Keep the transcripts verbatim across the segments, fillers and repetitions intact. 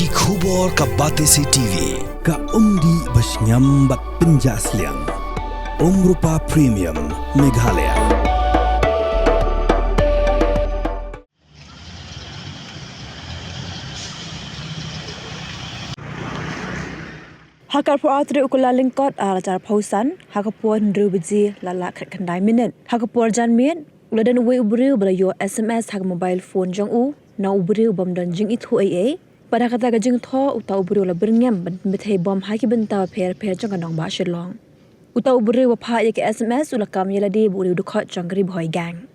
Ki khubor ka Batesi T V, ka umdih ba shngiam bad pynjah sliang. Umrupa Premium, Meghalaya. Ha ka arphew ar tarik u Kyllalyngkot ar hajar arphew san, ha ka por hynriew baje lada khatkhyndai minit, ha ka por janmiet, u la don uwei u briew ba la ïoh S M S ha ka mobile phone jong u na u briew bym don jingithuh ei ei. Bad ha kata ka jingthoh, uta u briew u la byrngem ban pynbthei bom ha ki bynta bapher bapher jong ka nongbah Shillong. Uta u briew uba phah ïa ka S M S u la kam ïalade bad u dkhot jong ka Ri Bhoi Gang.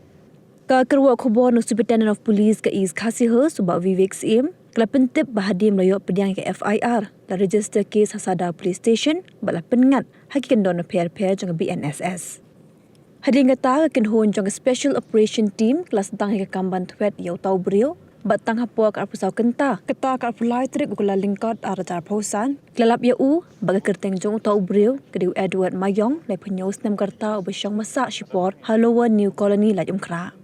Ka kyrwoh khubor na u Superintendent of Police ka East Khasi Hills, u Bah Vivek Syiem, ka la pyntip ba hadien ba la ïoh pdiang ïa ka F I R, la register case ha Sadar Police Station bad la pynngat ha ki kyndon bapher bapher jong ka B N S S. Hadien kata, ka kynhun jong ka Special Operation Team ka la sdang ïa ka kam ban thwet ïa uta u briew, bad tang hapoh ka arphew saw kynta, kata ka arphew lai tarik u Kyllalyngkot ar hajar arphew san, ki la lap ïa u bad ka kyrteng jong uta u briew ka dei u Edward Mayong, laiphew hynñiew snem ka rta, uba shong ba sah shipor ha Lower New Colony, Laitumkhrah.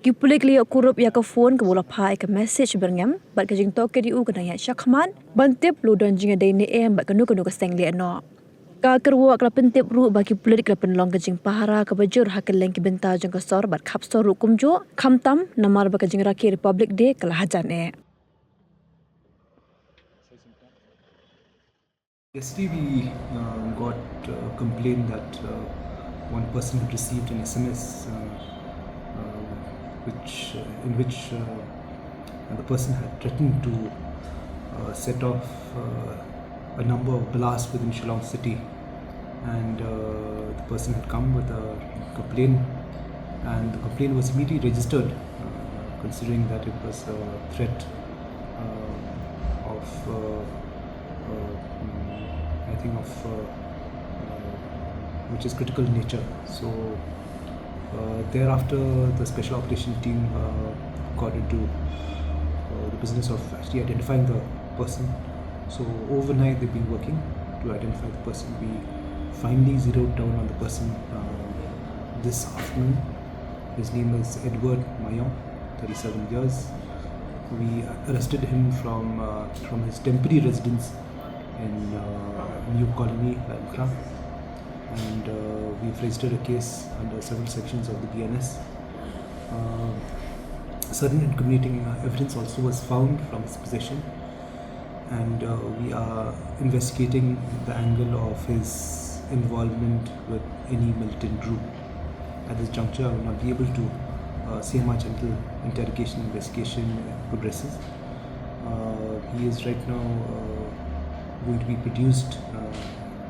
Ki pulit ki la ïoh kurup ïa ka phone kaba u la phah ïa ka message byrngem, bad ka jingtohkit ïa u ka dang ïaid shakhmat ban tip lada u don jingïadei ne em bad kano kano ka seng lehnoh. Ka kyrwoh ka la pyntip ruh ba ki pulit ki la pynlong ka jingpahara kaba jur ha kylleng ki bynta jong ka sor bad khap sor ruh kumjuh, khamtam namar ba ka jingrakhe Republic Day ka la hajan eh. Yesterday we uh, got a complaint that uh, one person had received an S M S uh, uh, which, uh, in which uh, the person had threatened to uh, set off uh, a number of blasts within Shillong city, and uh, the person had come with a complaint, and the complaint was immediately registered, uh, considering that it was a threat uh, of, uh, uh, mm, I think, of uh, uh, which is critical in nature. So uh, thereafter, the special operation team uh, got into uh, the business of actually identifying the person. So overnight, they've been working to identify the person. We finally zeroed down on the person uh, this afternoon. His name is Edward Mayong, thirty-seven years. We arrested him from uh, from his temporary residence in uh, New Colony, Laitumkhrah, and uh, we've registered a case under several sections of the B N S. Uh, certain incriminating uh, evidence also was found from his possession, and uh, we are investigating the angle of his involvement with any militant group. At this juncture, I will not be able to uh, say much until interrogation investigation progresses. Uh, he is right now uh, going to be produced. Uh,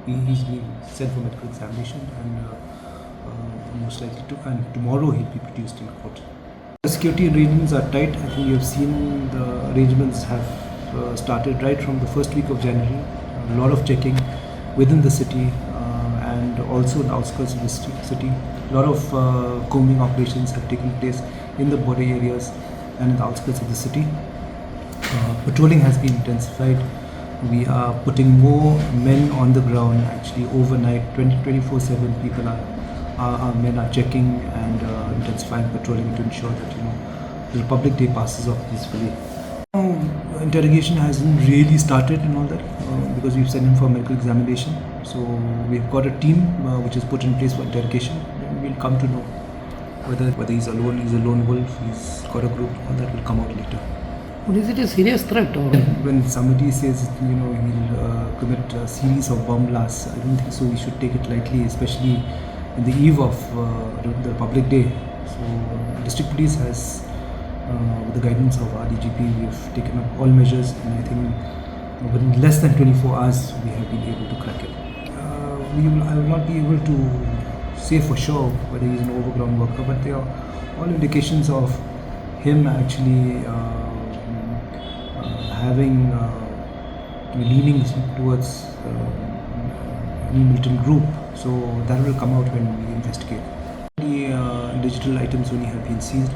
he, he's being sent for medical examination, and uh, uh, most likely to, and tomorrow he'll be produced in court. The security arrangements are tight. I think you have seen the arrangements have uh, started right from the first week of January. A lot of checking within the city uh, and also in the outskirts of the city. A lot of uh, combing operations have taken place in the border areas and in the outskirts of the city. Uh, patrolling has been intensified. We are putting more men on the ground actually overnight. Twenty, twenty-four seven people are, are, our men are checking and uh, intensifying patrolling to ensure that, you know, the Republic Day passes off peacefully. Now, interrogation hasn't really started and all that uh, because we've sent him for medical examination. So we've got a team uh, which is put in place for interrogation. And we'll come to know whether whether he's alone, he's a lone wolf, he's got a group, all that will come out later. But is it a serious threat? Or when somebody says, you know, he'll uh, commit a series of bomb blasts, I don't think so. We should take it lightly, especially in the eve of uh, the Republic Day. So, district police has, uh, with the guidance of our D G P, we have taken up all measures, and I think within less than twenty-four hours, we have been able to crack it. Uh, we will, I will not be able to say for sure whether he's an overground worker, but there are all indications of him actually uh, uh, having uh, leanings towards uh, any militant group. So that will come out when we investigate. The uh, digital items only have been seized.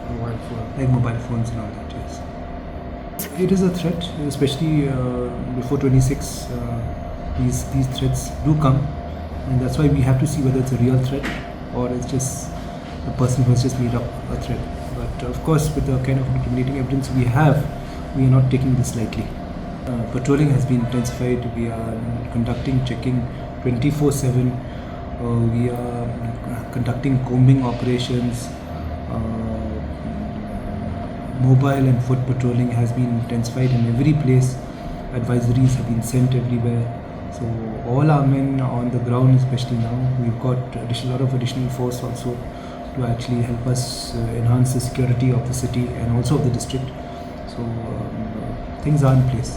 Mobile phone. Like mobile phones and all that, yes. It is a threat, especially uh, before twenty-six. Uh, these these threats do come, and that's why we have to see whether it's a real threat or it's just a person who has just made up a threat. But of course, with the kind of incriminating evidence we have, we are not taking this lightly. Uh, patrolling has been intensified. We are conducting checking twenty-four seven. Uh, we are conducting combing operations. Uh, mobile and foot patrolling has been intensified in every place. Advisories have been sent everywhere. So all our men on the ground, especially now, we've got a lot of additional force also to actually help us uh, enhance the security of the city and also of the district. So um, things are in place.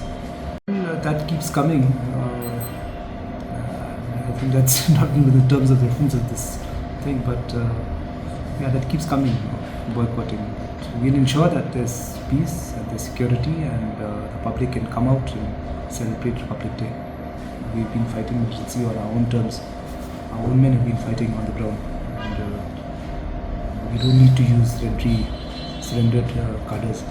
Uh, that keeps coming. Uh, I think that's not in the terms of reference of this thing, but uh, yeah, that keeps coming, boycotting. But we'll ensure that there's peace and there's security, and uh, the public can come out and celebrate Republic Day. We've been fighting militancy on our own terms. Our own men have been fighting on the ground, and uh, we don't need to use sedentary, surrendered uh, cadres.